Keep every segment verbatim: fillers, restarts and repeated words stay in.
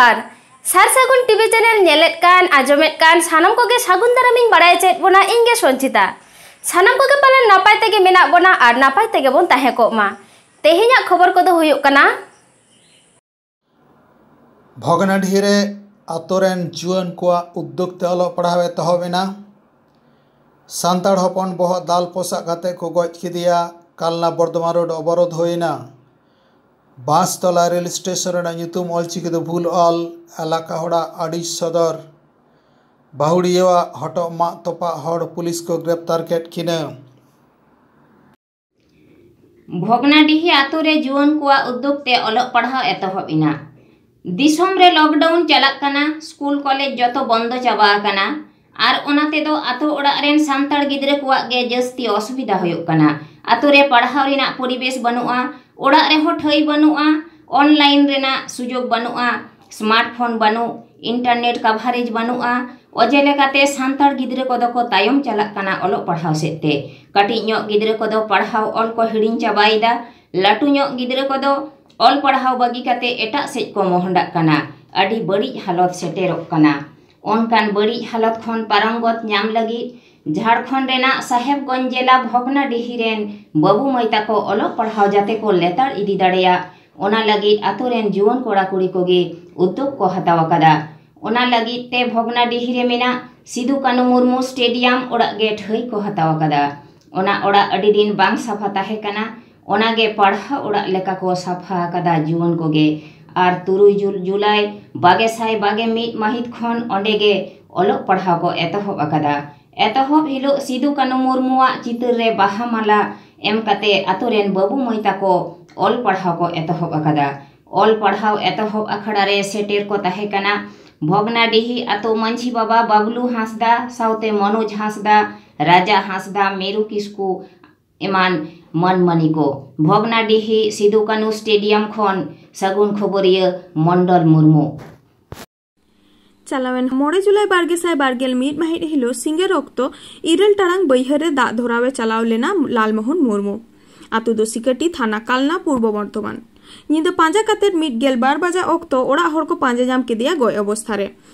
ᱟᱨ ᱥᱟᱨ ᱥᱟᱹᱜᱩᱱ TV channel ᱧᱮᱞᱮᱫ ᱠᱟᱱ, ᱟᱸᱡᱚᱢᱮᱫ ᱠᱟᱱ ᱥᱟᱱᱟᱢ ᱠᱚᱜᱮ ᱥᱟᱹᱜᱩᱱ ᱫᱟᱨᱟᱢᱤᱧ ᱵᱟᱲᱟᱭ ᱦᱚᱪᱚᱭᱮᱫ ᱵᱚᱱᱟ, ᱤᱧ ᱜᱮ ᱥᱚᱧᱪᱤᱛᱟ᱾ ᱥᱟᱱᱟᱢ ᱠᱚᱜᱮ ᱯᱟᱞᱮᱱ ᱱᱟᱯᱟᱭ ᱛᱮᱜᱮ ᱢᱮᱱᱟᱜ ᱵᱚᱱᱟ ᱟᱨ ᱱᱟᱯᱟᱭ ᱛᱮᱜᱮ ᱵᱚᱱ ᱛᱟᱦᱮᱸ ᱠᱚᱜ ᱢᱟ᱾ ᱛᱮᱦᱮᱧᱟᱜ ᱠᱷᱚᱵᱚᱨ ᱠᱚᱫᱚ ᱦᱩᱭᱩᱜ ᱠᱟᱱᱟ, ᱵᱷᱚᱜᱽᱱᱟᱰᱤᱦᱤ ᱨᱮ ᱟᱛᱳ ᱨᱮᱱ ᱡᱩᱣᱟᱹᱱ ᱠᱚᱣᱟᱜ ᱩᱫᱽᱫᱳᱜᱽ ᱛᱮ ᱚᱞᱚᱜ ᱯᱟᱲᱦᱟᱣ ᱮᱛᱚᱦᱚᱵ ᱮᱱᱟ᱾ ᱥᱟᱱᱛᱟᱲ ᱦᱚᱯᱚᱱ ᱵᱚᱦᱚᱜ ᱫᱟᱞ ᱯᱚᱥᱟᱜ ᱠᱟᱛᱮ ᱠᱚ ᱜᱚᱡ ᱠᱮᱫᱮᱭᱟ᱾ ᱠᱟᱞᱱᱟ ᱵᱚᱨᱫᱷᱚᱢᱟᱱ ᱨᱳᱰ ᱚᱵᱚᱨᱳᱫᱷ ᱦᱩᱭᱮᱱᱟ᱾ ᱵᱟᱸᱥᱛᱚᱞᱟ ᱨᱮᱞ ᱥᱴᱮᱥᱚᱱ ᱨᱮᱱᱟᱜ ᱧᱩᱛᱩᱢ ᱚᱞᱪᱤᱠᱤ ᱫᱚ ᱵᱷᱩᱞ ᱚᱞ, ᱮᱞᱟᱠᱟ ᱦᱚᱲᱟᱜ ᱟᱹᱲᱤᱥ ᱥᱚᱫᱚᱨ᱾ ᱵᱟᱹᱦᱩᱲᱤᱭᱟᱹᱣᱟᱜ ᱦᱚᱴᱚᱜ ᱢᱟᱜ ᱛᱚᱯᱟᱜ ᱦᱚᱲ ᱯᱩᱞᱤᱥ ᱠᱚ ᱜᱨᱮᱯᱛᱟᱨ ᱠᱮᱫ ᱠᱤᱱᱟᱹ᱾ ᱵᱷᱚᱜᱽᱱᱟᱰᱤᱦᱤ ᱟᱛᱳ ᱨᱮ ᱡᱩᱣᱟᱹᱱ ᱠᱚᱣᱟᱜ ᱩᱫᱽᱫᱳᱜᱽ ᱛᱮ ᱚᱞᱚᱜ ᱯᱟᱲᱦᱟᱣ ᱮᱛᱚᱦᱚᱵ ᱮᱱᱟ᱾ ᱫᱤᱥᱚᱢ ᱨᱮ ᱞᱚᱠᱰᱟᱣᱩᱱ ᱪᱟᱞᱟᱜ ᱠᱟᱱᱟ, ᱥᱠᱩᱞ ᱠᱚᱞᱮᱡᱽ ᱡᱚᱛᱚ ᱵᱚᱱᱫᱚ ᱪᱟᱵᱟ ᱟᱠᱟᱱᱟ᱾ ᱟᱨ ᱚᱱᱟ ᱛᱮᱫᱚ ᱟᱛᱳ ᱚᱲᱟᱜ ᱨᱮᱱ ᱥᱟᱱᱛᱟᱲ ᱜᱤᱫᱽᱨᱟᱹ ᱠᱚᱣᱟᱜ ᱜᱮ ᱡᱟᱹᱥᱛᱤ ᱚᱥᱩᱵᱤᱫᱷᱟ ᱦᱩᱭᱩᱜ ᱠᱟᱱᱟ᱾ ᱟᱛᱳ ᱨᱮ ᱯᱟᱲᱦᱟᱣ ᱨᱮᱱᱟᱜ ᱯᱚᱨᱤᱵᱮᱥ ᱵᱟᱹᱱᱩᱜᱼᱟ, ᱚᱲᱟᱜ ᱨᱮᱦᱚᱸ ᱴᱷᱟᱹᱭ ᱵᱟᱹᱱᱩᱜᱼᱟ, ᱚᱱᱞᱟᱭᱤᱱ ᱨᱮᱱᱟᱜ ᱥᱩᱡᱳᱜᱽ ᱵᱟᱹᱱᱩᱜᱼᱟ, ᱥᱢᱟᱨᱴ ᱯᱷᱳᱱ ᱵᱟᱹᱱᱩᱜ, ᱤᱱᱴᱟᱨᱱᱮᱴ ᱠᱟᱵᱷᱟᱨᱮᱡᱽ ᱵᱟᱹᱱᱩᱜᱼᱟ᱾ ᱚᱡᱮ ᱞᱮᱠᱟᱛᱮ ᱥᱟᱱᱛᱟᱲ ᱜᱤᱫᱽᱨᱟᱹ ᱠᱚᱫᱚ ᱠᱚ ᱛᱟᱭᱚᱢ ᱪᱟᱞᱟᱜ ᱠᱟᱱᱟ ᱚᱞᱚᱜ ᱯᱟᱲᱦᱟᱣ ᱥᱮᱫ ᱛᱮ᱾ ᱠᱟᱹᱴᱤᱡ ᱧᱚᱜ ᱜᱤᱫᱽᱨᱟᱹ ᱠᱚᱫᱚ ᱯᱟᱲᱦᱟᱣ ᱚᱞ ᱠᱚ ᱦᱤᱲᱤᱧ ᱪᱟᱵᱟᱭᱮᱫᱟ᱾ ᱞᱟᱹᱴᱩ ᱧᱚᱜ ᱜᱤᱫᱽᱨᱟᱹ ᱠᱚᱫᱚ ᱚᱞ ᱯᱟᱲᱦᱟᱣ ᱵᱟᱹᱜᱤ ᱠᱟᱛᱮ ᱮᱴᱟᱜ ᱥᱮᱫ ᱠᱚ ᱢᱚᱦᱰᱟᱜ ᱠᱟᱱᱟ᱾ ᱟᱹᱰᱤ ᱵᱟᱹᱲᱤᱡ ᱦᱟᱞᱚᱛ ᱥᱮᱴᱮᱨᱚᱜ ᱠᱟᱱᱟ᱾ ᱚᱱᱠᱟᱱ ᱵᱟᱹᱲᱤᱡ ᱦᱟᱞᱚᱛ ᱠᱷᱚᱱ ᱯᱟᱨᱚᱢ ᱜᱚᱫ ᱧᱟᱢ ᱞᱟᱹᱜᱤᱫ ᱡᱷᱟᱲᱠᱷᱚᱸᱰ ᱨᱮᱱᱟᱜ ᱥᱟᱦᱮᱵᱽᱜᱚᱸᱡᱽ ᱡᱮᱞᱟ ᱵᱷᱚᱜᱽᱱᱟᱰᱤᱦᱤ ᱨᱮᱱ ᱵᱟᱹᱵᱩ ᱢᱟᱹᱭ ᱛᱟᱠᱚ ᱚᱞᱚᱜ ᱯᱟᱲᱦᱟᱣ ᱡᱟᱛᱮ ᱠᱚ ᱞᱮᱛᱟᱲ ᱤᱫᱤ ᱫᱟᱲᱮᱭᱟᱜ, ᱚᱱᱟ ᱞᱟᱹᱜᱤᱫ ᱟᱛᱳ ᱨᱮᱱ ᱡᱩᱣᱟᱹᱱ ᱠᱚᱲᱟ ᱠᱩᱲᱤ ᱠᱚᱜᱮ ᱩᱫᱽᱫᱳᱜᱽ ᱠᱚ ᱦᱟᱛᱟᱣ ᱟᱠᱟᱫᱟ᱾ ᱚᱱᱟ ᱞᱟᱹᱜᱤᱫ ᱛᱮ ᱵᱷᱚᱜᱽᱱᱟᱰᱤᱦᱤ ᱨᱮ ᱢᱮᱱᱟᱜ ᱥᱤᱫᱩ ᱠᱟᱹᱱᱩ ᱢᱩᱨᱢᱩ ᱥᱴᱮᱰᱤᱭᱟᱢ ᱚᱲᱟᱜ ᱜᱮ ᱴᱷᱟᱹᱭ ᱠᱚ ᱦᱟᱛᱟᱣ ᱟᱠᱟᱫᱟ᱾ ᱚᱱᱟ ᱚᱲᱟᱜ ᱟᱹᱰᱤ ᱫᱤᱱ ᱵᱟᱝ ᱥᱟᱯᱷᱟ ᱛᱟᱦᱮᱸ ᱠᱟᱱᱟ, ᱚᱱᱟ ᱜᱮ ᱯᱟᱲᱦᱟᱣ ᱚᱲᱟᱜ ᱞᱮᱠᱟ ᱠᱚ ᱥᱟᱯᱷᱟ ᱟᱠᱟᱫᱟ ᱡᱩᱣᱟᱹᱱ ᱠᱚᱜᱮ᱾ ᱟᱨ ᱛᱩᱨᱩᱭ ᱡᱩᱞ-, ᱡᱩᱞᱟᱭ ᱵᱟᱜᱮ ᱥᱟᱭ ᱵᱟᱜᱮ ᱢᱤᱫ ᱢᱟᱹᱦᱤᱛ ᱠᱷᱚᱱ ᱚᱸᱰᱮ ᱜᱮ ᱚᱞᱚᱜ ᱯᱟᱲᱦᱟᱣ ᱠᱚ ᱮᱛᱚᱦᱚᱵ ᱟᱠᱟᱫᱟ᱾ ᱮᱛᱚᱦᱚᱵ ᱦᱤᱞᱳᱜ ᱥᱤᱫᱩ ᱠᱟᱹᱱᱩ ᱢᱩᱨᱢᱩᱣᱟᱜ ᱪᱤᱛᱟᱹᱨ ᱨᱮ ᱵᱟᱦᱟ ᱢᱟᱞᱟ ᱮᱢ ᱠᱟᱛᱮ ᱟᱛᱳ ᱨᱮᱱ ᱵᱟᱹᱵᱩ ᱢᱟᱹᱭ ᱛᱟᱠᱚ ᱚᱞ ᱯᱟᱲᱦᱟᱣ ᱠᱚ ᱮᱛᱚᱦᱚᱵ ᱟᱠᱟᱫᱟ᱾ ᱚᱞ ᱯᱟᱲᱦᱟᱣ ᱮᱛᱚᱦᱚᱵ ᱟᱠᱷᱲᱟ ᱨᱮ ᱥᱮᱴᱮᱨ ᱠᱚ ᱛᱟᱦᱮᱸ ᱠᱟᱱᱟ ᱵᱷᱚᱜᱽᱱᱟᱰᱤᱦᱤ ᱟᱛᱳ ᱢᱟᱹᱡᱷᱤ ᱵᱟᱵᱟ ᱵᱟᱵᱞᱩ ᱦᱟᱸᱥᱫᱟ ᱥᱟᱶᱛᱮ ᱢᱚᱱᱳᱡᱽ ᱦᱟᱸᱥᱫᱟ, ᱨᱟᱡᱟ ᱦᱟᱸᱥᱫᱟ, ᱢᱤᱨᱩ ᱠᱤᱥᱠᱩ ᱮᱢᱟᱱ ᱢᱟᱹᱱ ᱢᱟᱹᱱᱤ ᱠᱚ᱾ ᱵᱷᱚᱜᱽᱱᱟᱰᱤᱦᱤ ᱥᱤᱫᱩ ᱠᱟᱹᱱᱩ ᱥᱴᱮᱰᱤᱭᱟᱢ ᱠᱷᱚᱱ ᱥᱟᱹᱜᱩᱱ ᱠᱷᱚᱵᱚᱨᱤᱭᱟᱹ ᱢᱚᱱᱰᱚᱞ ᱢᱩᱨᱢᱩ᱾ ᱪᱟᱞᱟᱣᱮᱱ ᱢᱚᱬᱮ ᱡᱩᱞᱟᱭ ᱵᱟᱨᱜᱮᱥᱟᱭ ᱵᱟᱨᱜᱮᱞ ᱢᱤᱫ ᱢᱟᱹᱦᱤᱛ ᱦᱤᱞᱳᱜ ᱥᱤᱸᱜᱟᱹᱲ ᱚᱠᱛᱚ ᱤᱨᱟᱹᱞ ᱴᱟᱲᱟᱝ ᱵᱟᱹᱭᱦᱟᱹᱲ ᱨᱮ ᱫᱟᱜ ᱫᱷᱚᱨᱟᱣ ᱮ ᱪᱟᱞᱟᱣ ᱞᱮᱱᱟ ᱞᱟᱞᱢᱳᱦᱚᱱ ᱢᱩᱨᱢᱩ᱾ ᱟᱛᱳ ᱫᱚ ᱥᱤᱠᱟᱹᱴᱤ, ᱛᱷᱟᱱᱟ ᱠᱟᱞᱱᱟ, ᱯᱩᱨᱵᱚ ᱵᱚᱨᱫᱷᱚᱢᱟᱱ᱾ ᱧᱤᱫᱟᱹ ᱯᱟᱸᱡᱟ ᱠᱟᱛᱮ ᱢᱤᱫ ᱜᱮᱞ ᱵᱟᱨ ᱵᱟᱡᱟ ᱚᱠᱛᱚ ᱚᱲᱟᱜ ᱦᱚᱲ ᱠᱚ ᱯᱟᱸᱡᱟ ᱧᱟᱢ ᱠᱮᱫᱮᱭᱟ ᱜᱚᱡ ᱚᱵᱚᱥᱛᱷᱟ ᱨᱮ᱾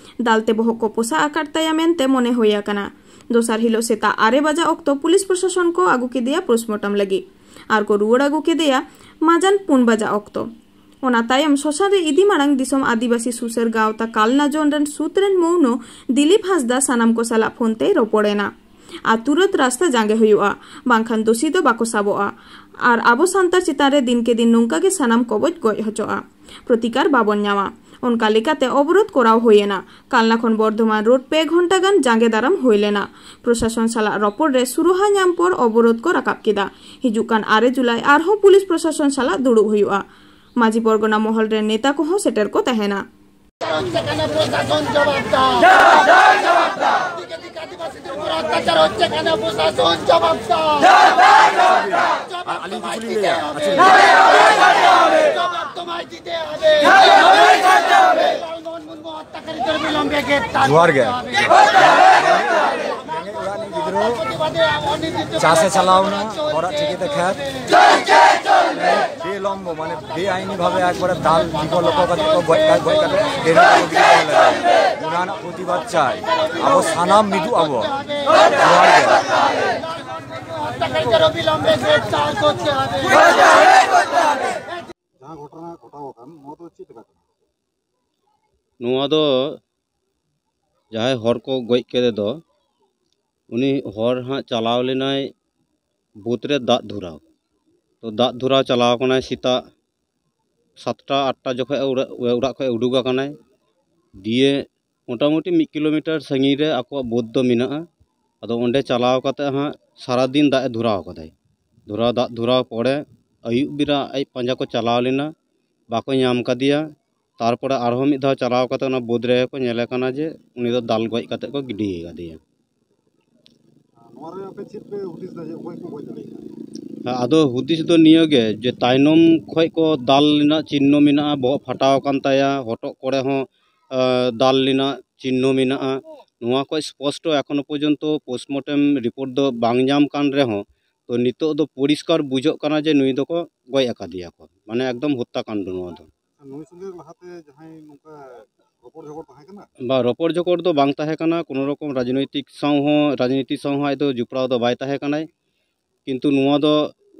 ᱫᱟᱞ ᱛᱮ ᱵᱚᱦᱚᱜ ᱠᱚ ᱯᱚᱥᱟᱜ ᱟᱠᱟᱫ ᱛᱟᱭᱟ ᱢᱮᱱᱛᱮ ᱢᱚᱱᱮ ᱦᱩᱭ ᱟᱠᱟᱱᱟ᱾ ᱫᱚᱥᱟᱨ ᱦᱤᱞᱚᱜ ᱥᱮᱛᱟᱜ ᱟᱨᱮ ᱵᱟᱡᱟ ᱚᱠᱛᱚ ᱯᱩᱞᱤᱥ ᱯᱨᱚᱥᱟᱥᱚᱱ ᱠᱚ ᱟᱹᱜᱩ ᱠᱮᱫᱮᱭᱟ ᱯᱳᱥᱴᱢᱚᱨᱴᱚᱢ ᱞᱟᱹᱜᱤᱫ᱾ ᱟᱨ ᱠᱚ ᱨᱩᱣᱟᱹᱲ ᱟᱹᱜᱩ ᱠᱮᱫᱮᱭᱟ ᱢᱟᱡᱟᱱ ᱯᱩᱱ ᱵᱟᱡᱟ ᱚᱠᱛᱚ᱾ ᱚᱱᱟ ᱛᱟᱭᱚᱢ ᱥᱚᱥᱟᱱ ᱨᱮ ᱤᱫᱤ ᱢᱟᱲᱟᱝ ᱫᱤᱥᱚᱢ ᱟᱹᱫᱤᱵᱟᱹᱥᱤ ᱥᱩᱥᱟᱹᱨ ᱜᱟᱶᱛᱟ ᱠᱟᱞᱱᱟ ᱡᱳᱱ ᱨᱮᱱ ᱥᱩᱛ ᱨᱮᱱ ᱢᱚᱣᱱᱚ ᱫᱤᱞᱤᱯ ᱦᱟᱸᱥᱫᱟ ᱥᱟᱱᱟᱢ ᱠᱚ ᱥᱟᱞᱟᱜ ᱯᱷᱳᱱ ᱛᱮᱭ ᱨᱚᱯᱚᱲ ᱮᱱᱟ᱾ ᱟᱨ ᱛᱩᱨᱟᱹᱛ ᱨᱟᱥᱛᱟ ᱡᱟᱸᱜᱮ ᱦᱩᱭᱩᱜᱼᱟ, ᱵᱟᱝᱠᱷᱟᱱ ᱫᱳᱥᱤ ᱫᱚ ᱵᱟᱠᱚ ᱥᱟᱵᱚᱜᱼᱟ᱾ ᱟᱨ ᱟᱵᱚ ᱥᱟᱱᱛᱟᱲ ᱪᱮᱛᱟᱱ ᱨᱮ ᱫᱤᱱᱠᱮ ᱫᱤᱱ ᱱᱚᱝᱠᱟ ᱜᱮ ᱥᱟᱱᱟᱢ ᱠᱚᱵᱚᱡ ᱜᱚᱡ ᱦᱚᱪᱚᱜᱼᱟ, ᱯᱨᱚᱛᱤᱠᱟᱨ ᱵᱟᱵᱚᱱ ᱧᱟᱢᱟ᱾ ᱚᱱᱠᱟ ᱞᱮᱠᱟᱛᱮ ᱚᱵᱚᱨᱳᱫᱷ ᱠᱚᱨᱟᱣ ᱦᱩᱭ ᱮᱱᱟ᱾ ᱠᱟᱞᱱᱟ ᱠᱷᱚᱱ ᱵᱚᱨᱫᱷᱚᱢᱟᱱ ᱨᱳᱰ ᱯᱮ ᱜᱷᱚᱱᱴᱟ ᱜᱟᱱ ᱡᱟᱸᱜᱮ ᱫᱟᱨᱟᱢ ᱦᱩᱭ ᱞᱮᱱᱟ᱾ ᱯᱨᱚᱥᱟᱥᱚᱱ ᱥᱟᱞᱟᱜ ᱨᱚᱯᱚᱲ ᱨᱮ ᱥᱩᱨᱟᱦᱟ ᱧᱟᱢ ᱯᱚᱨ ᱚᱵᱚᱨᱳᱫᱷ ᱠᱚ ᱨᱟᱠᱟᱵ ᱠᱮᱫᱟ᱾ ᱦᱤᱡᱩᱜ ᱠᱟᱱ ᱟᱨᱮ ᱡᱩᱞᱟᱭ ᱟᱨᱦᱚᱸ ᱯᱩᱞᱤᱥ ᱯᱨᱚᱥᱟᱥᱚᱱ ᱥᱟᱞᱟᱜ ᱫᱩᱲᱩᱵ ᱦᱩᱭᱩᱜᱼᱟ᱾ ᱢᱟᱹᱡᱷᱤ ᱯᱚᱨᱜᱚᱱᱟ ᱢᱚᱦᱚᱞ ᱨᱮᱱ ᱱᱮᱛᱟ ᱠᱚᱦᱚᱸ ᱥᱮᱴᱮᱨ ᱠᱚ ᱛᱟᱦᱮᱱᱟ᱾ ᱚᱛᱛᱟᱪᱟᱨ ᱦᱚচ্ছে কেন প্রশাসন জবাব দাও। ᱟᱹᱞᱤᱧ ᱠᱤᱪᱷᱩ ᱞᱤᱧ ᱞᱟᱹᱭᱟ᱾ জবাব তোমায় দিতে হবে। লালমোহন মুর্মু হত্যাকারীদের বিলম্বে গ্রেফতার ᱡᱚᱦᱟᱨ ᱜᱮ᱾ ᱜᱤᱫᱽᱨᱟᱹ ᱪᱟᱥᱮ ᱪᱟᱞᱟᱣ ᱮᱱᱟ, ᱦᱚᱲᱟᱜ ᱴᱷᱤᱠᱟᱹᱛᱮ ᱠᱷᱮᱛ᱾ ᱵᱮᱞᱚᱢᱵᱚ, ᱢᱟᱱᱮ ᱵᱮᱟᱭᱤᱱᱤ ᱵᱷᱟᱵᱮ ᱮᱠᱵᱟᱨᱮ ᱫᱟᱞ ᱡᱤᱵᱚᱱ ᱞᱚᱠᱚ ᱠᱟᱛᱮ ᱠᱚ ᱜᱚᱡ, ᱜᱚᱡ ᱠᱟᱛᱮ ᱰᱮᱨ ᱠᱚ ᱜᱤᱰᱤ ᱠᱚ ᱞᱟᱜᱟᱭᱟ᱾ ᱚᱱᱟ ᱨᱮᱱᱟᱜ ᱯᱨᱚᱛᱤᱵᱟᱫ ᱪᱟᱭ᱾ ᱟᱵᱚ ᱥᱟᱱᱟᱢ ᱢᱤᱫᱩᱜ ᱟᱵᱚ᱾ ᱡᱚᱦᱟᱨ ᱜᱮ᱾ ᱡᱟᱦᱟᱸ ᱜᱷᱚᱴᱚᱱᱟ ᱜᱷᱚᱴᱟᱣ ᱟᱠᱟᱱ, ᱱᱚᱣᱟ ᱫᱚ ᱪᱮᱫ ᱞᱮᱠᱟ ᱠᱟᱱᱟ? ᱱᱚᱣᱟ ᱫᱚ ᱡᱟᱦᱟᱸᱭ ᱦᱚᱲ ᱠᱚ ᱜᱚᱡ ᱠᱮᱫᱮ ᱫᱚ, ᱩᱱᱤ ᱦᱚᱲ ᱦᱟᱸᱜ ᱪᱟᱞᱟᱣ ᱞᱮᱱᱟᱭ ᱵᱩᱛ ᱨᱮ ᱫᱟᱜ ᱫᱷᱚᱨᱟᱣ᱾ ᱛᱚ, ᱫᱟᱜ ᱫᱷᱚᱨᱟᱣ ᱪᱟᱞᱟᱣ ᱠᱟᱱᱟᱭ ᱥᱮᱛᱟᱜ ᱥᱟᱛᱴᱟ ᱟᱴᱴᱟ ᱡᱚᱠᱷᱚᱡ ᱚᱲᱟᱜ, ᱚᱲᱟᱜ ᱠᱷᱚᱡ ᱩᱰᱩᱠ ᱟᱠᱟᱱᱟᱭ᱾ ᱫᱤᱭᱮ ᱢᱚᱴᱟᱢᱩᱴᱤ ᱢᱤᱫ ᱠᱤᱞᱳᱢᱤᱴᱟᱨ ᱥᱟᱺᱜᱤᱧ ᱨᱮ ᱟᱠᱚᱣᱟᱜ ᱵᱩᱛ ᱫᱚ ᱢᱮᱱᱟᱜᱼᱟ᱾ ᱟᱫᱚ ᱚᱸᱰᱮ ᱪᱟᱞᱟᱣ ᱠᱟᱛᱮ ᱦᱟᱸᱜ ᱥᱟᱨᱟᱫᱤᱱ ᱫᱟᱜ ᱮ ᱫᱷᱚᱨᱟᱣ ᱠᱟᱫᱟᱭ᱾ ᱫᱷᱚᱨᱟᱣ, ᱫᱟᱜ ᱫᱷᱚᱨᱟᱣ ᱯᱚᱨᱮ ᱟᱹᱭᱩᱵ ᱵᱮᱲᱟ ᱟᱡ ᱯᱟᱸᱡᱟ ᱠᱚ ᱪᱟᱞᱟᱣ ᱞᱮᱱᱟ, ᱵᱟᱠᱚ ᱧᱟᱢ ᱠᱟᱫᱮᱭᱟ᱾ ᱛᱟᱨᱯᱚᱨᱮ ᱟᱨᱦᱚᱸ ᱢᱤᱫ ᱫᱷᱟᱣ ᱪᱟᱞᱟᱣ ᱠᱟᱛᱮ ᱚᱱᱟ ᱵᱩᱛ ᱨᱮᱜᱮ ᱠᱚ ᱧᱮᱞᱮ ᱠᱟᱱᱟ ᱡᱮ ᱩᱱᱤ ᱫᱚ ᱫᱟᱞ ᱜᱚᱡ ᱠᱟᱛᱮ ᱠᱚ ᱜᱤᱰᱤ ᱟᱠᱟᱫᱮᱭᱟ᱾ ᱱᱚᱣᱟ ᱨᱮ ᱟᱯᱮ ᱪᱮᱫ ᱯᱮ ᱦᱩᱫᱤᱥ ᱫᱟ ᱡᱮ ᱚᱠᱚᱭ ᱠᱚ ᱜᱚᱡ ᱫᱟᱲᱮ ᱠᱟᱱᱟ? ᱦᱮᱸ, ᱟᱫᱚ ᱦᱩᱫᱤᱥ ᱫᱚ ᱱᱤᱭᱟᱹ ᱜᱮ ᱡᱮ ᱛᱟᱭᱱᱚᱢ ᱠᱷᱚᱡ ᱠᱚ ᱫᱟᱞ ᱨᱮᱱᱟᱜ ᱪᱤᱱᱦᱚ ᱢᱮᱱᱟᱜᱼᱟ, ᱵᱚᱦᱚᱜ ᱯᱷᱟᱴᱟᱣ ᱟᱠᱟᱱ ᱛᱟᱭᱟ, ᱦᱚᱴᱚᱜ ᱠᱚᱨᱮ ᱦᱚᱸ, ᱟᱸ, ᱫᱟᱞ ᱨᱮᱱᱟᱜ ᱪᱤᱱᱦᱚ ᱢᱮᱱᱟᱜᱼᱟ᱾ ᱱᱚᱣᱟ ᱠᱷᱚᱡ ᱥᱯᱚᱥᱴᱚ ᱮᱠᱷᱚᱱᱚ ᱯᱚᱨᱡᱚᱱᱛᱚ ᱯᱳᱥᱴᱢᱚᱨᱴᱮᱢ ᱨᱤᱯᱳᱨᱴ ᱫᱚ ᱵᱟᱝ ᱧᱟᱢ ᱠᱟᱱ ᱨᱮᱦᱚᱸ, ᱛᱚ ᱱᱤᱛᱚᱜ ᱫᱚ ᱯᱚᱨᱤᱥᱠᱟᱨ ᱵᱩᱡᱷᱟᱹᱜ ᱠᱟᱱᱟ ᱡᱮ ᱱᱩᱭ ᱫᱚᱠᱚ ᱜᱚᱡ ᱟᱠᱟᱫᱮᱭᱟ ᱠᱚ, ᱢᱟᱱᱮ ᱮᱠᱫᱚᱢ ᱦᱚᱛᱛᱟ ᱠᱟᱱᱰ ᱱᱚᱣᱟ ᱫᱚ᱾ ᱟᱨ ᱱᱩᱭ ᱥᱚᱸᱜᱮ ᱞᱟᱦᱟᱛᱮ ᱡᱟᱦᱟᱸᱭ ᱱᱚᱝᱠᱟ ᱨᱚᱯᱚᱲ ᱡᱷᱚᱜᱚᱲ ᱛᱟᱦᱮᱸ ᱠᱟᱱᱟ? ᱵᱟ, ᱨᱚᱯᱚᱲ ᱡᱷᱚᱜᱚᱲ ᱫᱚ ᱵᱟᱝ ᱛᱟᱦᱮᱸ ᱠᱟᱱᱟ, ᱠᱳᱱᱳ ᱨᱚᱠᱚᱢ ᱨᱟᱡᱽᱱᱳᱭᱛᱤᱠ ᱥᱟᱶ ᱦᱚᱸ, ᱨᱟᱡᱽᱱᱤᱛᱤ ᱥᱟᱶ ᱦᱚᱸ ᱟᱡ ᱫᱚ ᱡᱚᱯᱲᱟᱣ ᱫᱚ ᱵᱟᱭ ᱛᱟᱦᱮᱸ ᱠᱟᱱᱟᱭ᱾ ᱠᱤᱱᱛᱩ ᱱᱚᱣᱟ ᱫᱚ,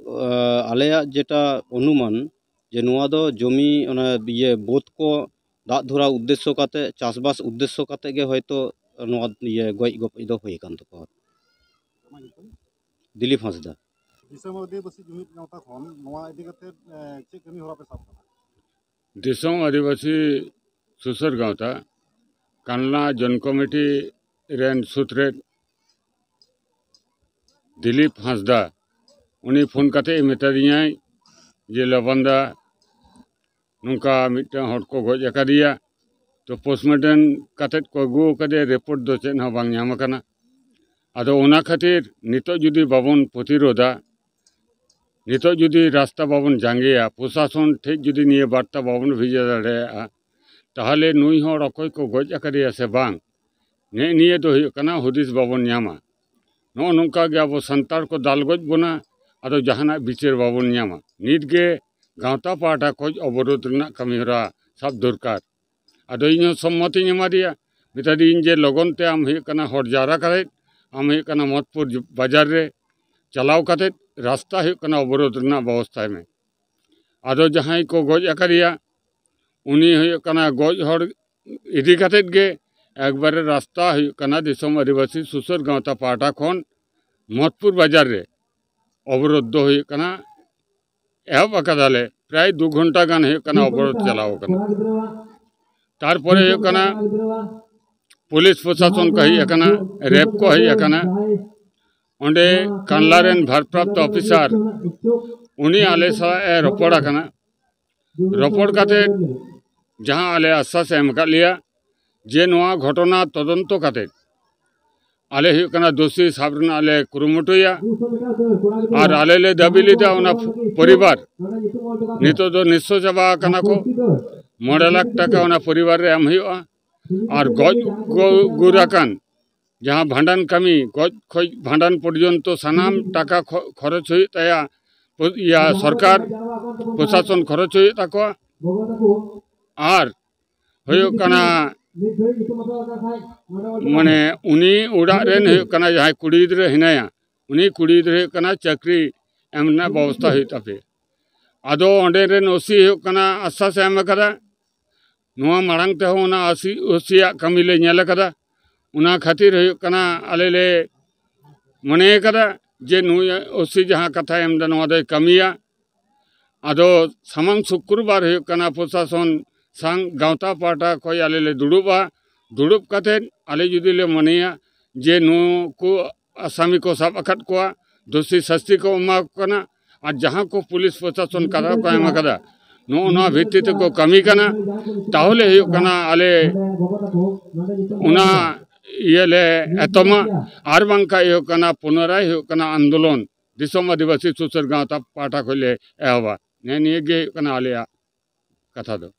ᱟᱸ, ᱟᱞᱮᱭᱟᱜ ᱡᱮᱴᱟ ᱚᱱᱩᱢᱟᱱ, ᱡᱮ ᱱᱚᱣᱟ ᱫᱚ ᱡᱚᱢᱤ, ᱚᱱᱟ ᱤᱭᱟᱹ, ᱵᱟᱹᱫᱽ ᱠᱚ ᱫᱟᱜ ᱫᱷᱚᱨᱟᱣ ᱩᱫᱽᱫᱮᱥᱥᱚ ᱠᱟᱛᱮ, ᱪᱟᱥᱵᱟᱥ ᱩᱫᱽᱫᱮᱥᱥᱚ ᱠᱟᱛᱮ ᱜᱮ ᱦᱚᱭᱛᱳ ᱱᱚᱣᱟ ᱤᱭᱟᱹ ᱜᱚᱡ ᱜᱚᱯᱚᱡ ᱫᱚ ᱦᱩᱭ ᱟᱠᱟᱱ ᱛᱟᱠᱚᱣᱟ᱾ ᱟᱢᱟᱜ ᱧᱩᱛᱩᱢ? ᱫᱤᱞᱤᱯ ᱦᱟᱸᱥᱫᱟ᱾ ᱫᱤᱥᱚᱢ ᱟᱹᱫᱤᱵᱟᱹᱥᱤ ᱡᱩᱢᱤᱫ ᱜᱟᱶᱛᱟ ᱠᱷᱚᱱ ᱱᱚᱣᱟ ᱤᱫᱤ ᱠᱟᱛᱮ, ᱮ, ᱪᱮᱫ ᱠᱟᱹᱢᱤ ᱦᱚᱨᱟ ᱯᱮ ᱥᱟᱵ ᱠᱟᱫᱟ? ᱫᱤᱥᱚᱢ ᱟᱹᱫᱤᱵᱟᱹᱥᱤ ᱥᱩᱥᱟᱹᱨ ᱜᱟᱶᱛᱟ ᱠᱟᱱᱞᱟ ᱡᱚᱱ ᱠᱚᱢᱤᱴᱤ ᱨᱮᱱ ᱥᱩᱛᱨᱮᱫ ᱫᱤᱞᱤᱯ ᱦᱟᱸᱥᱫᱟ, ᱩᱱᱤ ᱯᱷᱳᱱ ᱠᱟᱛᱮ ᱮ ᱢᱮᱛᱟ ᱫᱤᱧᱟᱭ ᱡᱮ, "ᱞᱚᱵᱟᱱ ᱫᱟ, ᱱᱚᱝᱠᱟ ᱢᱤᱫᱴᱟᱝ ᱦᱚᱲ ᱠᱚ ᱜᱚᱡ ᱟᱠᱟᱫᱮᱭᱟ, ᱛᱚ ᱯᱳᱥᱴᱢᱚᱨᱴᱮᱢ ᱠᱟᱛᱮ ᱠᱚ ᱟᱹᱜᱩ ᱟᱠᱟᱫᱮᱭᱟ, ᱨᱤᱯᱳᱨᱴ ᱫᱚ ᱪᱮᱫ ᱦᱚᱸ ᱵᱟᱝ ᱧᱟᱢ ᱟᱠᱟᱱᱟ᱾ ᱟᱫᱚ ᱚᱱᱟ ᱠᱷᱟᱹᱛᱤᱨ ᱱᱤᱛᱚᱜ ᱡᱩᱫᱤ ᱵᱟᱵᱚᱱ ᱯᱨᱚᱛᱤᱨᱳᱫᱷᱟ, ᱱᱤᱛᱚᱜ ᱡᱩᱫᱤ ᱨᱟᱥᱛᱟ ᱵᱟᱵᱚᱱ ᱡᱟᱸᱜᱮᱭᱟ, ᱯᱨᱚᱥᱟᱥᱚᱱ ᱴᱷᱮᱡ ᱡᱩᱫᱤ ᱱᱤᱭᱟᱹ ᱵᱟᱨᱛᱟ ᱵᱟᱵᱚᱱ ᱵᱷᱮᱡᱟ ᱫᱟᱲᱮᱭᱟᱜᱼᱟ, ᱛᱟᱦᱚᱞᱮ ᱱᱩᱭ ᱦᱚᱲ ᱚᱠᱚᱭ ᱠᱚ ᱜᱚᱡ ᱟᱠᱟᱫᱮᱭᱟ ᱥᱮ ᱵᱟᱝ, ᱱᱮᱜᱼᱮ ᱱᱤᱭᱟᱹ ᱫᱚ ᱦᱩᱭᱩᱜ ᱠᱟᱱᱟ ᱦᱩᱫᱤᱥ ᱵᱟᱵᱚᱱ ᱧᱟᱢᱟ᱾ ᱱᱚᱜᱼᱚ ᱱᱚᱝᱠᱟ ᱜᱮ ᱟᱵᱚ ᱥᱟᱱᱛᱟᱲ ᱠᱚ ᱫᱟᱞ ᱜᱚᱡ ᱵᱚᱱᱟ, ᱟᱫᱚ ᱡᱟᱦᱟᱱᱟᱜ ᱵᱤᱪᱟᱹᱨ ᱵᱟᱵᱚᱱ ᱧᱟᱢᱟ᱾ ᱱᱤᱛ ᱜᱮ ᱜᱟᱶᱛᱟ ᱯᱟᱦᱴᱟ ᱠᱷᱚᱡ ᱚᱵᱚᱨᱳᱫᱷ ᱨᱮᱱᱟᱜ ᱠᱟᱹᱢᱤ ᱦᱚᱨᱟ ᱥᱟᱵ ᱫᱚᱨᱠᱟᱨ᱾ ᱟᱫᱚ ᱤᱧ ᱦᱚᱸ ᱥᱚᱢᱢᱚᱛᱤᱧ ᱮᱢᱟ ᱫᱮᱭᱟ, ᱢᱮᱛᱟ ᱫᱤᱭᱟᱹᱧ ᱡᱮ ᱞᱚᱜᱚᱱ ᱛᱮ ᱟᱢ ᱦᱩᱭᱩᱜ ᱠᱟᱱᱟ ᱦᱚᱲ ᱡᱟᱣᱨᱟ ᱠᱟᱛᱮᱫ, ᱟᱢ ᱦᱩᱭᱩᱜ ᱠᱟᱱᱟ ᱢᱚᱛᱯᱩᱨ ᱵᱟᱡᱟᱨ ᱨᱮ ᱪᱟᱞᱟᱣ ᱠᱟᱛᱮᱫ ᱨᱟᱥᱛᱟ ᱦᱩᱭᱩᱜ ᱠᱟᱱᱟ ᱚᱵᱚᱨᱳᱫᱷ ᱨᱮᱱᱟᱜ ᱵᱮᱵᱚᱥᱛᱷᱟᱭ ᱢᱮ᱾ ᱟᱫᱚ ᱡᱟᱦᱟᱸᱭ ᱠᱚ ᱜᱚᱡ ᱟᱠᱟᱫᱮᱭᱟ, ᱩᱱᱤ ᱦᱩᱭᱩᱜ ᱠᱟᱱᱟ ᱜᱚᱡ ᱦᱚᱲ ᱤᱫᱤ ᱠᱟᱛᱮᱫ ᱜᱮ ᱮᱠᱵᱟᱨᱮ ᱨᱟᱥᱛᱟ ᱦᱩᱭᱩᱜ ᱠᱟᱱᱟ ᱫᱤᱥᱚᱢ ᱟᱹᱫᱤᱵᱟᱹᱥᱤ ᱥᱩᱥᱟᱹᱨ ᱜᱟᱶᱛᱟ ᱯᱟᱦᱴᱟ ᱠᱷᱚᱱ ᱢᱚᱛᱯᱩᱨ ᱵᱟᱡᱟᱨ ᱨᱮ ᱚᱵᱚᱨᱳᱫᱷ ᱫᱚ ᱦᱩᱭᱩᱜ ᱠᱟᱱᱟ, ᱮᱦᱚᱵ ᱟᱠᱟᱫᱟᱞᱮ᱾ ᱯᱨᱟᱭ ᱫᱩ ᱜᱷᱚᱱᱴᱟ ᱜᱟᱱ ᱦᱩᱭᱩᱜ ᱠᱟᱱᱟ ᱚᱵᱚᱨᱳᱫᱷ ᱪᱟᱞᱟᱣ ᱟᱠᱟᱱᱟ᱾ ᱛᱟᱨᱯᱚᱨᱮ ᱦᱩᱭᱩᱜ ᱠᱟᱱᱟ ᱯᱩᱞᱤᱥ ᱯᱨᱚᱥᱟᱥᱚᱱ ᱠᱚ ᱦᱮᱡ ᱟᱠᱟᱱᱟ, ᱨᱮᱯ ᱠᱚ ᱦᱮᱡ ᱟᱠᱟᱱᱟ᱾ ᱚᱸᱰᱮ ᱠᱟᱱᱞᱟ ᱨᱮᱱ ᱵᱷᱟᱨᱯᱨᱟᱯᱛᱚ ᱚᱯᱷᱤᱥᱟᱨ, ᱩᱱᱤ ᱟᱞᱮ ᱥᱟᱞᱟᱜ ᱮ ᱨᱚᱯᱚᱲ ᱟᱠᱟᱱᱟ᱾ ᱨᱚᱯᱚᱲ ᱠᱟᱛᱮ ᱡᱟᱦᱟᱸ ᱟᱞᱮ ᱟᱥᱥᱟᱥ ᱮ ᱮᱢ ᱟᱠᱟᱫ ᱞᱮᱭᱟ ᱡᱮ ᱱᱚᱣᱟ ᱜᱷᱚᱴᱚᱱᱟ ᱛᱚᱫᱚᱱᱛᱚ ᱠᱟᱛᱮ ᱟᱞᱮ ᱦᱩᱭᱩᱜ ᱠᱟᱱᱟ ᱫᱳᱥᱤ ᱥᱟᱵ ᱨᱮᱱᱟᱜ ᱞᱮ ᱠᱩᱨᱩᱢᱩᱴᱩᱭᱟ᱾ ᱟᱨ ᱟᱞᱮ ᱞᱮ ᱫᱟᱹᱵᱤ ᱞᱮᱫᱟ ᱚᱱᱟ ᱯᱚᱨᱤᱵᱟᱨ ᱱᱤᱛᱚᱜ ᱫᱚ ᱱᱤᱥᱥᱚ ᱪᱟᱵᱟ ᱟᱠᱟᱱᱟ ᱠᱚ, ᱢᱚᱬᱮ ᱞᱟᱠᱷ ᱴᱟᱠᱟ ᱚᱱᱟ ᱯᱚᱨᱤᱵᱟᱨ ᱨᱮ ᱮᱢ ᱦᱩᱭᱩᱜᱼᱟ᱾ ᱟᱨ ᱜᱚᱡ ᱜᱚ-, ᱜᱩᱨ ᱟᱠᱟᱱ ᱡᱟᱦᱟᱸ ᱵᱷᱟᱸᱰᱟᱱ ᱠᱟᱹᱢᱤ, ᱜᱚᱡ ᱠᱷᱚᱡ ᱵᱷᱟᱸᱰᱟᱱ ᱯᱚᱨᱡᱚᱱᱛᱚ ᱥᱟᱱᱟᱢ ᱴᱟᱠᱟ ᱠᱷᱚ-, ᱠᱷᱚᱨᱚᱪ ᱦᱩᱭᱩᱜ ᱛᱟᱭᱟ, ᱯᱚ-, ᱤᱭᱟᱹ, ᱥᱚᱨᱠᱟᱨ ᱯᱨᱚᱥᱟᱥᱚᱱ ᱠᱷᱚᱨᱚᱪ ᱦᱩᱭᱩᱜ ᱛᱟᱠᱚᱣᱟ᱾ ᱟᱨ ᱦᱩᱭᱩᱜ ᱠᱟᱱᱟ, ᱢᱟᱱᱮ, ᱩᱱᱤ ᱚᱲᱟᱜ ᱨᱮᱱ ᱦᱩᱭᱩᱜ ᱠᱟᱱᱟ, ᱡᱟᱦᱟᱸᱭ ᱠᱩᱲᱤ ᱜᱤᱫᱽᱨᱟᱹ ᱦᱮᱱᱟᱭᱟ, ᱩᱱᱤ ᱠᱩᱲᱤ ᱜᱤᱫᱽᱨᱟᱹ ᱦᱩᱭᱩᱜ ᱠᱟᱱᱟ ᱪᱟᱹᱠᱨᱤ ᱮᱢ ᱨᱮᱱᱟᱜ ᱵᱮᱵᱚᱥᱛᱷᱟ ᱦᱩᱭᱩᱜ ᱛᱟᱯᱮᱭᱟ᱾ ᱟᱫᱚ ᱚᱸᱰᱮ ᱨᱮᱱ ᱳᱥᱤ ᱦᱩᱭᱩᱜ ᱠᱟᱱᱟ ᱟᱥᱥᱟᱥ ᱮ ᱮᱢ ᱟᱠᱟᱫᱟ᱾ ᱱᱚᱣᱟ ᱢᱟᱲᱟᱝ ᱛᱮᱦᱚᱸ ᱚᱱᱟ ᱳᱥᱤ, ᱳᱥᱤᱭᱟᱜ ᱠᱟᱹᱢᱤ ᱞᱮ ᱧᱮᱞ ᱟᱠᱟᱫᱟ᱾ ᱚᱱᱟ ᱠᱷᱟᱹᱛᱤᱨ ᱦᱩᱭᱩᱜ ᱠᱟᱱᱟ, ᱟᱞᱮ ᱞᱮ ᱢᱚᱱᱮ ᱟᱠᱟᱫᱟ ᱡᱮ ᱱᱩᱭ ᱳᱥᱤ ᱡᱟᱦᱟᱸ ᱠᱟᱛᱷᱟᱭ ᱮᱢ ᱮᱫᱟ, ᱱᱚᱣᱟ ᱫᱚᱭ ᱠᱟᱹᱢᱤᱭᱟ᱾ ᱟᱫᱚ ᱥᱟᱢᱟᱝ ᱥᱩᱠᱨᱵᱟᱨ ᱦᱩᱭᱩᱜ ᱠᱟᱱᱟ ᱯᱨᱚᱥᱟᱥᱚᱱ ᱥᱟᱝ ᱜᱟᱶᱛᱟ ᱯᱟᱦᱴᱟ ᱠᱷᱚᱱ ᱟᱞᱮ ᱞᱮ ᱫᱩᱲᱩᱵᱼᱟ᱾ ᱫᱩᱲᱩᱵ ᱠᱟᱛᱮᱫ ᱟᱞᱮ ᱡᱩᱫᱤ ᱞᱮ ᱢᱚᱱᱮᱭᱟ ᱡᱮ ᱱᱩᱠᱩ ᱟᱥᱟᱢᱤ ᱠᱚ ᱥᱟᱵ ᱟᱠᱟᱫ ᱠᱚᱣᱟ, ᱫᱳᱥᱤ ᱥᱟᱥᱛᱤ ᱠᱚ ᱮᱢᱟ ᱠᱚ ᱠᱟᱱᱟ, ᱟᱨ ᱡᱟᱦᱟᱸ ᱠᱚ ᱯᱩᱞᱤᱥ ᱯᱨᱚᱥᱟᱥᱚᱱ ᱠᱟᱛᱷᱟ ᱠᱚ ᱮᱢ ᱟᱠᱟᱫᱟ, ᱱᱚᱜᱼᱚ ᱱᱚᱣᱟ ᱵᱷᱤᱛᱛᱤ ᱛᱮᱠᱚ ᱠᱟᱹᱢᱤ ᱠᱟᱱᱟ, ᱛᱟᱦᱚᱞᱮ ᱦᱩᱭᱩᱜ ᱠᱟᱱᱟ ᱟᱞᱮ ᱚᱱᱟ ᱤᱭᱟᱹ ᱞᱮ ᱮᱛᱚᱢᱟ᱾ ᱟᱨ ᱵᱟᱝᱠᱷᱟᱱ ᱦᱩᱭᱩᱜ ᱠᱟᱱᱟ ᱯᱩᱱᱚᱨᱟᱭ ᱦᱩᱭᱩᱜ ᱠᱟᱱᱟ ᱟᱱᱫᱳᱞᱚᱱ ᱫᱤᱥᱚᱢ ᱟᱹᱫᱤᱵᱟᱹᱥᱤ ᱥᱩᱥᱟᱹᱨ ᱜᱟᱶᱛᱟ ᱯᱟᱦᱴᱟ ᱠᱷᱚᱱ ᱞᱮ ᱮᱦᱚᱵᱟ᱾ ᱱᱮᱜᱼᱮ ᱱᱤᱭᱟᱹ ᱜᱮ ᱦᱩᱭᱩᱜ ᱠᱟᱱᱟ ᱟᱞᱮᱭᱟᱜ ᱠᱟᱛᱷᱟ ᱫᱚ᱾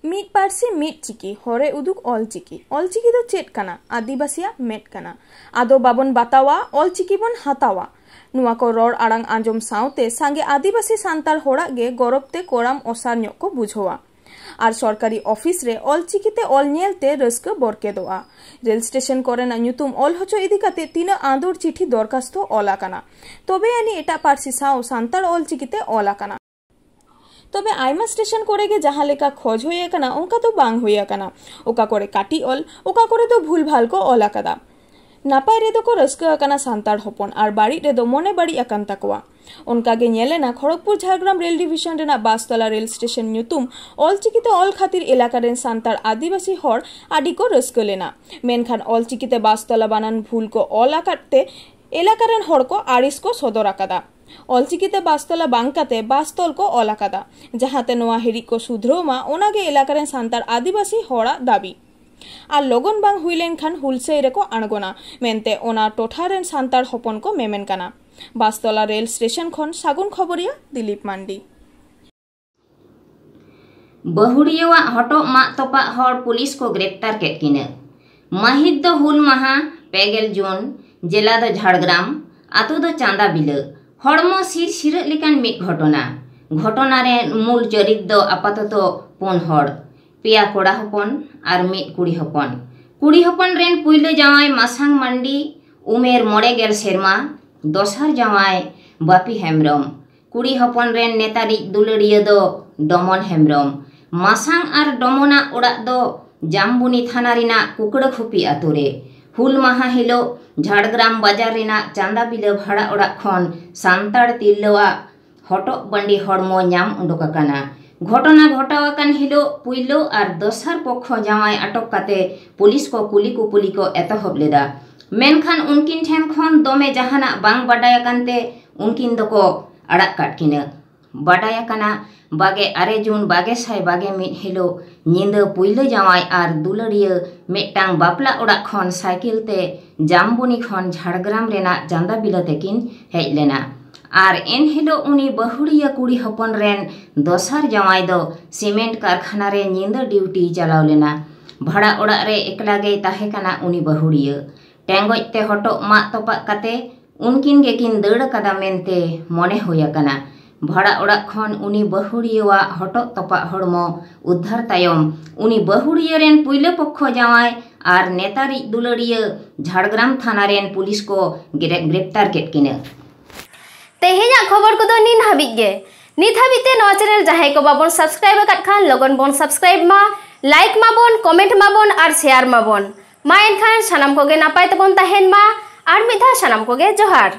ᱢᱤᱫ ᱯᱟᱹᱨᱥᱤ ᱢᱤᱫ ᱪᱤᱠᱤ, ᱦᱚᱨᱮ ᱩᱫᱩᱜ ᱚᱞ ᱪᱤᱠᱤ᱾ ᱚᱞ ᱪᱤᱠᱤ ᱫᱚ ᱪᱮᱫ ᱠᱟᱱᱟ? ᱟᱹᱫᱤᱵᱟᱹᱥᱤᱭᱟᱜ ᱢᱮᱫ ᱠᱟᱱᱟ᱾ ᱟᱫᱚ ᱵᱟᱵᱚᱱ ᱵᱟᱛᱟᱣᱟ, ᱚᱞ ᱪᱤᱠᱤ ᱵᱚᱱ ᱦᱟᱛᱟᱣᱟ᱾ ᱱᱚᱣᱟ ᱠᱚ ᱨᱚᱲ ᱟᱲᱟᱝ ᱟᱸᱡᱚᱢ ᱥᱟᱶᱛᱮ ᱥᱟᱸᱜᱮ ᱟᱹᱫᱤᱵᱟᱹᱥᱤ ᱥᱟᱱᱛᱟᱲ ᱦᱚᱲᱟᱜ ᱜᱮ ᱜᱚᱨᱚᱵᱽ ᱛᱮ ᱠᱚᱲᱟᱢ ᱚᱥᱟᱨ ᱧᱚᱜ ᱠᱚ ᱵᱩᱡᱷᱟᱹᱣᱟ᱾ ᱟᱨ ᱥᱚᱨᱠᱟᱨᱤ ᱚᱯᱷᱤᱥ ᱨᱮ ᱚᱞ ᱪᱤᱠᱤ ᱛᱮ ᱚᱞ ᱧᱮᱞ ᱛᱮ ᱨᱟᱹᱥᱠᱟᱹ ᱵᱚᱨᱠᱮᱫᱚᱜᱼᱟ᱾ ᱨᱮᱞ ᱥᱴᱮᱥᱚᱱ ᱠᱚᱨᱮᱱᱟᱜ ᱧᱩᱛᱩᱢ ᱚᱞ ᱦᱚᱪᱚ ᱤᱫᱤ ᱠᱟᱛᱮ ᱛᱤᱱᱟᱹᱜ ᱟᱸᱫᱳᱲ ᱪᱤᱴᱷᱤ ᱫᱚᱨᱠᱷᱟᱥᱛᱚ ᱚᱞ ᱟᱠᱟᱱᱟ, ᱛᱚᱵᱮ ᱟᱹᱱᱤᱡ ᱮᱴᱟᱜ ᱯᱟᱹᱨᱥᱤ ᱥᱟᱶ ᱥᱟᱱᱛᱟᱲ ᱚᱞ ᱪᱤᱠᱤ ᱛᱮ ᱚᱞ ᱟᱠᱟᱱᱟ᱾ ᱛᱚᱵᱮ ᱟᱭᱢᱟ ᱥᱴᱮᱥᱚᱱ ᱠᱚᱨᱮ ᱜᱮ ᱡᱟᱦᱟᱸ ᱞᱮᱠᱟ ᱠᱷᱚᱡᱽ ᱦᱩᱭ ᱟᱠᱟᱱᱟ, ᱚᱱᱠᱟ ᱫᱚ ᱵᱟᱝ ᱦᱩᱭ ᱟᱠᱟᱱᱟ᱾ ᱚᱠᱟ ᱠᱚᱨᱮ ᱠᱟᱹᱴᱤᱡ ᱚᱞ, ᱚᱠᱟ ᱠᱚᱨᱮ ᱫᱚ ᱵᱷᱩᱞ ᱵᱷᱟᱞ ᱠᱚ ᱚᱞ ᱟᱠᱟᱫᱟ᱾ ᱱᱟᱯᱟᱭ ᱨᱮᱫᱚ ᱠᱚ ᱨᱟᱹᱥᱠᱟᱹ ᱟᱠᱟᱱᱟ ᱥᱟᱱᱛᱟᱲ ᱦᱚᱯᱚᱱ, ᱟᱨ ᱵᱟᱹᱲᱤᱡ ᱨᱮᱫᱚ ᱢᱚᱱᱮ ᱵᱟᱹᱲᱤᱡ ᱟᱠᱟᱱ ᱛᱟᱠᱚᱣᱟ᱾ ᱚᱱᱠᱟ ᱜᱮ ᱧᱮᱞ ᱮᱱᱟ ᱠᱷᱚᱲᱚᱜᱽᱯᱩᱨ ᱡᱷᱟᱲᱜᱨᱟᱢ ᱨᱮᱞ ᱰᱤᱵᱷᱤᱥᱚᱱ ᱨᱮᱱᱟᱜ ᱵᱟᱥᱛᱚᱞᱟ ᱨᱮᱞ ᱥᱴᱮᱥᱚᱱ ᱧᱩᱛᱩᱢ ᱚᱞ ᱪᱤᱠᱤ ᱛᱮ ᱚᱞ ᱠᱷᱟᱹᱛᱤᱨ ᱮᱞᱟᱠᱟ ᱨᱮᱱ ᱥᱟᱱᱛᱟᱲ ᱟᱹᱫᱤᱵᱟᱹᱥᱤ ᱦᱚᱲ ᱟᱹᱰᱤ ᱠᱚ ᱨᱟᱹᱥᱠᱟᱹ ᱞᱮᱱᱟ᱾ ᱢᱮᱱᱠᱷᱟᱱ ᱚᱞ ᱪᱤᱠᱤ ᱛᱮ ᱵᱟᱥᱛᱚᱞᱟ ᱵᱟᱱᱟᱱ ᱵᱷᱩᱞ ᱠᱚ ᱚᱞ ᱟᱠᱟᱫ ᱛᱮ ᱮᱞᱟᱠᱟ ᱨᱮᱱ ᱦᱚᱲ ᱠᱚ ᱟᱹᱲᱤᱥ ᱠᱚ ᱥᱚᱫᱚᱨ ᱟᱠᱟᱫᱟ᱾ ᱚᱞ ᱪᱤᱠᱤ ᱛᱮ ᱵᱟᱥᱛᱚᱞᱟ ᱵᱟᱝ ᱠᱟᱛᱮ ᱵᱟᱥᱛᱚᱞ ᱠᱚ ᱚᱞ ᱟᱠᱟᱫᱟ, ᱡᱟᱦᱟᱸ ᱛᱮ ᱱᱚᱣᱟ ᱦᱤᱲᱤᱡ ᱠᱚ ᱥᱩᱫᱷᱨᱟᱹᱣ ᱢᱟ, ᱚᱱᱟ ᱜᱮ ᱮᱞᱟᱠᱟ ᱨᱮᱱ ᱥᱟᱱᱛᱟᱲ ᱟᱹᱫᱤᱵᱟᱹᱥᱤ ᱦᱚᱲᱟᱜ ᱫᱟᱹᱵᱤ᱾ ᱟᱨ ᱞᱚᱜᱚᱱ ᱵᱟᱝ ᱦᱩᱭ ᱞᱮᱱᱠᱷᱟᱱ ᱦᱩᱞᱥᱟᱹᱭ ᱨᱮᱠᱚ ᱟᱬᱜᱚᱱᱟ ᱢᱮᱱᱛᱮ ᱚᱱᱟ ᱴᱚᱴᱷᱟ ᱨᱮᱱ ᱥᱟᱱᱛᱟᱲ ᱦᱚᱯᱚᱱ ᱠᱚ ᱢᱮᱢᱮᱱ ᱠᱟᱱᱟ᱾ ᱵᱟᱥᱛᱚᱞᱟ ᱨᱮᱞ ᱥᱴᱮᱥᱚᱱ ᱠᱷᱚᱱ ᱥᱟᱹᱜᱩᱱ ᱠᱷᱚᱵᱚᱨᱤᱭᱟᱹ ᱫᱤᱞᱤᱯ ᱢᱟᱱᱰᱤ᱾ ᱵᱟᱹᱦᱩᱲᱤᱭᱟᱹᱣᱟᱜ ᱦᱚᱴᱚᱜ ᱢᱟᱜ ᱛᱚᱯᱟᱜ ᱦᱚᱲ ᱯᱩᱞᱤᱥ ᱠᱚ ᱜᱨᱮᱯᱛᱟᱨ ᱠᱮᱫ ᱠᱤᱱᱟ᱾ ᱢᱟᱹᱦᱤᱛ ᱫᱚ ᱦᱩᱞ ᱢᱟᱦᱟ, ᱯᱮ ᱜᱮᱞ ᱡᱩᱱ᱾ ᱡᱮᱞᱟ ᱫᱚ ᱡᱷᱟᱲᱜᱨᱟᱢ᱾ ᱟᱛᱳ ᱫᱚ ᱪᱟᱸᱫᱟ ᱵᱤᱞᱟᱹ᱾ ᱦᱚᱲᱢᱚ ᱥᱤᱨ ᱥᱤᱨᱟᱹᱜ ᱞᱮᱠᱟᱱ ᱢᱤᱫ ᱜᱷᱚᱴᱚᱱᱟ᱾ ᱜᱷᱚᱴᱚᱱᱟ ᱨᱮ ᱢᱩᱞ ᱪᱚᱨᱤᱛ ᱫᱚ ᱟᱯᱟᱛᱚᱛᱚ ᱯᱩᱱ ᱦᱚᱲ, ᱯᱮᱭᱟ ᱠᱚᱲᱟ ᱦᱚᱯᱚᱱ ᱟᱨ ᱢᱤᱫ ᱠᱩᱲᱤ ᱦᱚᱯᱚᱱ᱾ ᱠᱩᱲᱤ ᱦᱚᱯᱚᱱ ᱨᱮᱱ ᱯᱩᱭᱞᱟᱹ ᱡᱟᱶᱟᱭ ᱢᱟᱥᱟᱝ ᱢᱟᱱᱰᱤ, ᱩᱢᱮᱨ ᱢᱚᱬᱮ ᱜᱮᱞ ᱥᱮᱨᱢᱟ, ᱫᱚᱥᱟᱨ ᱡᱟᱶᱟᱭ ᱵᱟᱯᱤ ᱦᱮᱢᱵᱨᱚᱢ᱾ ᱠᱩᱲᱤ ᱦᱚᱯᱚᱱ ᱨᱮᱱ ᱱᱮᱛᱟᱨᱤᱡ ᱫᱩᱞᱟᱹᱲᱤᱭᱟᱹ ᱫᱚ ᱰᱚᱢᱚᱱ ᱦᱮᱢᱵᱨᱚᱢ᱾ ᱢᱟᱥᱟᱝ ᱟᱨ ᱰᱚᱢᱚᱱᱟᱜ ᱚᱲᱟᱜ ᱫᱚ ᱡᱟᱢᱵᱩᱱᱤ ᱛᱷᱟᱱᱟ ᱨᱮᱱᱟᱜ ᱠᱩᱠᱲᱟᱹ ᱠᱷᱩᱯᱤ ᱟᱛᱳ ᱨᱮ᱾ ᱦᱩᱞ ᱢᱟᱦᱟ ᱦᱤᱞᱳᱜ ᱡᱷᱟᱲᱜᱨᱟᱢ ᱵᱟᱡᱟᱨ ᱨᱮᱱᱟᱜ ᱪᱟᱸᱫᱟ ᱵᱤᱞᱟᱹ ᱵᱷᱟᱲᱟ ᱚᱲᱟᱜ ᱠᱷᱚᱱ ᱥᱟᱱᱛᱟᱲ ᱛᱤᱨᱞᱟᱹᱣᱟᱜ ᱦᱚᱴᱚᱜ ᱵᱟᱺᱰᱤ ᱦᱚᱲᱢᱚ ᱧᱟᱢ ᱩᱰᱩᱠ ᱟᱠᱟᱱᱟ᱾ ᱜᱷᱚᱴᱚᱱᱟ ᱜᱷᱚᱴᱟᱣ ᱟᱠᱟᱱ ᱦᱤᱞᱳᱜ ᱯᱩᱭᱞᱳ ᱟᱨ ᱫᱚᱥᱟᱨ ᱯᱚᱠᱷᱚ ᱡᱟᱶᱟᱭ ᱟᱴᱚᱠ ᱠᱟᱛᱮ ᱯᱩᱞᱤᱥ ᱠᱚ ᱠᱩᱞᱤ ᱠᱩᱯᱩᱞᱤ ᱠᱚ ᱮᱛᱚᱦᱚᱵ ᱞᱮᱫᱟ, ᱢᱮᱱᱠᱷᱟᱱ ᱩᱱᱠᱤᱱ ᱴᱷᱮᱱ ᱠᱷᱚᱱ ᱫᱚᱢᱮ ᱡᱟᱦᱟᱱᱟᱜ ᱵᱟᱝ ᱵᱟᱰᱟᱭ ᱟᱠᱟᱱ ᱛᱮ ᱩᱱᱠᱤᱱ ᱫᱚᱠᱚ ᱟᱲᱟᱜ ᱠᱟᱫ ᱠᱤᱱᱟᱹ᱾ ᱵᱟᱰᱟᱭ ᱟᱠᱟᱱᱟ, ᱵᱟᱜᱮ ᱟᱨᱮ ᱡᱩᱱ ᱵᱟᱜᱮ ᱥᱟᱭ ᱵᱟᱜᱮ ᱢᱤᱫ ᱦᱤᱞᱳᱜ ᱧᱤᱫᱟᱹ ᱯᱩᱭᱞᱟᱹ ᱡᱟᱶᱟᱭ ᱟᱨ ᱫᱩᱞᱟᱹᱲᱤᱭᱟᱹ ᱢᱤᱫᱴᱟᱝ ᱵᱟᱯᱞᱟ ᱚᱲᱟᱜ ᱠᱷᱚᱱ ᱥᱟᱭᱠᱮᱞ ᱛᱮ ᱡᱟᱢᱵᱚᱱᱤ ᱠᱷᱚᱱ ᱡᱷᱟᱲᱜᱨᱟᱢ ᱨᱮᱱᱟᱜ ᱪᱟᱸᱫᱟ ᱵᱤᱞᱟᱹ ᱛᱮᱠᱤᱱ ᱦᱮᱡ ᱞᱮᱱᱟ᱾ ᱟᱨ ᱮᱱᱦᱤᱞᱳᱜ ᱩᱱᱤ ᱵᱟᱹᱦᱩᱲᱤᱭᱟᱹ ᱠᱩᱲᱤ ᱦᱚᱯᱚᱱ ᱨᱮᱱ ᱫᱚᱥᱟᱨ ᱡᱟᱶᱟᱭ ᱫᱚ ᱥᱤᱢᱮᱱᱴ ᱠᱟᱨᱠᱷᱟᱱᱟ ᱨᱮ ᱧᱤᱫᱟᱹ ᱰᱤᱣᱴᱤᱭ ᱪᱟᱞᱟᱣ ᱞᱮᱱᱟ᱾ ᱵᱷᱟᱲᱟ ᱚᱲᱟᱜ ᱨᱮ ᱮᱠᱞᱟ ᱜᱮᱭ ᱛᱟᱦᱮᱸ ᱠᱟᱱᱟ ᱩᱱᱤ ᱵᱟᱹᱦᱩᱲᱤᱭᱟᱹ᱾ ᱴᱮᱸᱜᱚᱡ ᱛᱮ ᱦᱚᱴᱚᱜ ᱢᱟᱜ ᱛᱚᱯᱟᱜ ᱠᱟᱛᱮ ᱩᱱᱠᱤᱱ ᱜᱮᱠᱤᱱ ᱫᱟᱹᱲ ᱟᱠᱟᱫᱟ ᱢᱮᱱᱛᱮ ᱢᱚᱱᱮ ᱦᱩᱭ ᱟᱠᱟᱱᱟ᱾ ᱵᱷᱟᱲᱟ ᱚᱲᱟᱜ ᱠᱷᱚᱱ ᱩᱱᱤ ᱵᱟᱹᱦᱩᱲᱤᱭᱟᱹᱣᱟᱜ ᱦᱚᱴᱚᱜ ᱛᱚᱯᱟᱜ ᱦᱚᱲᱢᱚ ᱩᱫᱽᱫᱷᱟᱨ ᱛᱟᱭᱚᱢ, ᱩᱱᱤ ᱵᱟᱹᱦᱩᱲᱤᱭᱟᱹ ᱨᱮᱱ ᱯᱩᱭᱞᱟᱹ ᱯᱚᱠᱠᱷᱚ ᱡᱟᱶᱟᱭ ᱟᱨ ᱱᱮᱛᱟᱨᱤᱡ ᱫᱩᱞᱟᱹᱲᱤᱭᱟᱹ ᱡᱷᱟᱲᱜᱨᱟᱢ ᱛᱷᱟᱱᱟ ᱨᱮᱱ ᱯᱩᱞᱤᱥ ᱠᱚ ᱜᱨᱮ-, ᱜᱨᱮᱯᱛᱟᱨ ᱠᱮᱫ ᱠᱤᱱᱟᱹ᱾ ᱛᱮᱦᱮᱧᱟᱜ ᱠᱷᱚᱵᱚᱨ ᱠᱚᱫᱚ ᱱᱤᱱ ᱦᱟᱹᱵᱤᱡ ᱜᱮ᱾ ᱱᱤᱛ ᱦᱟᱹᱵᱤᱡ ᱛᱮ ᱱᱚᱣᱟ ᱪᱮᱱᱮᱞ ᱡᱟᱦᱟᱸᱭ ᱠᱚ ᱵᱟᱵᱚᱱ ᱥᱟᱵᱥᱠᱨᱟᱭᱤᱵ ᱟᱠᱟᱫ ᱠᱷᱟᱱ ᱞᱚᱜᱚᱱ ᱵᱚᱱ ᱥᱟᱵᱥᱠᱨᱟᱭᱤᱵ ᱢᱟ, ᱞᱟᱭᱤᱠ ᱢᱟᱵᱚᱱ, ᱠᱚᱢᱮᱱᱴ ᱢᱟᱵᱚᱱ ᱟᱨ ᱥᱮᱭᱟᱨ ᱢᱟᱵᱚᱱ᱾ ᱢᱟ ᱮᱱᱠᱷᱟᱱ ᱥᱟᱱᱟᱢ ᱠᱚᱜᱮ ᱱᱟᱯᱟᱭ ᱛᱮᱵᱚᱱ ᱛᱟᱦᱮᱱ ᱢᱟ᱾ ᱟᱨ ᱢᱤᱫ ᱫᱷᱟᱣ ᱥᱟᱱᱟᱢ ᱠᱚᱜᱮ ᱡᱚᱦᱟᱨ᱾